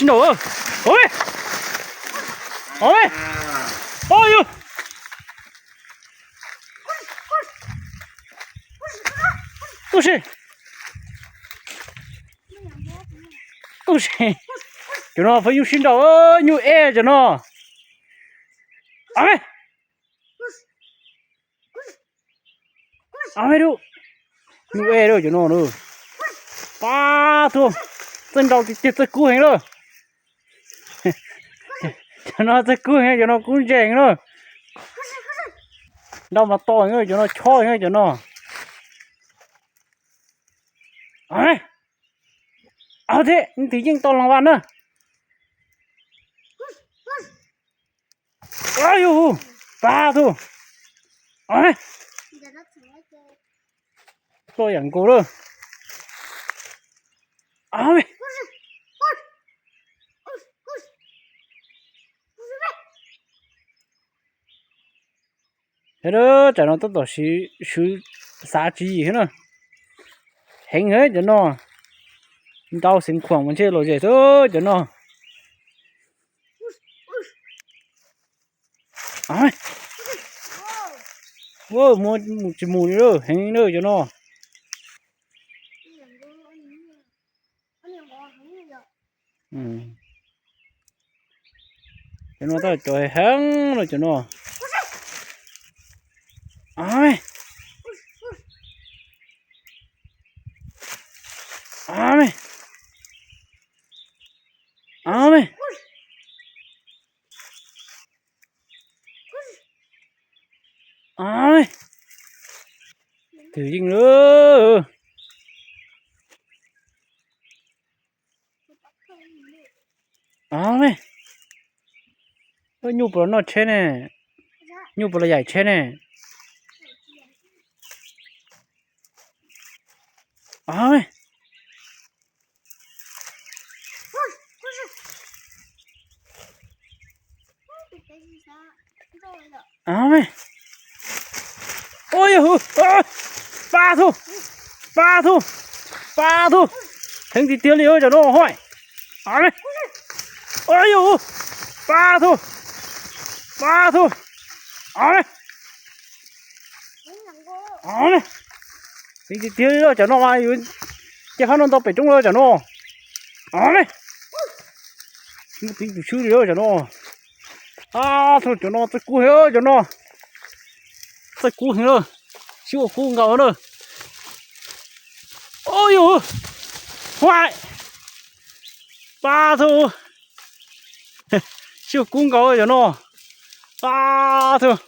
Nov, ov, ov, o yog, ub si, ub si, cov no pheej nyuj sib nraus, nyuj ev cov no. Ov, ov, nyuj ev lawm cov no. Pab tuag, txawj nraus tiag tiag, txawj kub heev lawm. Cov no txawj kub heev, cov no kub ntse heev lawm. Nraus mas to heev, cov no chob heev cov no. Ov, thiab twb yeej tau los vas na. Yus, pab tuag. Ov, ploj yam nkaus lawm. Ov, tsam no tab tom swv xav tswv yim thiab na. Heev heev cov no, nraus xeev khuam mas ntshe lom zem xwb cov no. Mus tsis mus li, heev na cov no. Cov no tab tom heev lawm cov no. Ov, ov, ov, ov, twb yeej lawm. Ov, nyuj puas los noj tsheb ne? Nyuj puas los yaim tsheb ne? Ov, ov, ov, yus, pab tuag, pab tuag, pab tuag, heev tiag tiag li cov no hos. Ov, yus, pab tuag, pab tuag. Ov, heev tiag tiag li cov no mas yus cia qhab no ntau pem roob lawm cov no. Ov, muaj teeb tus swb li cov no. Ab, cov no txawj kub heev cov no, txawj kub heev na, sib ua kub nkaus na. Ov, yus, huaj, pab tuag, sib ua kub nkaus cov no, pab tuag.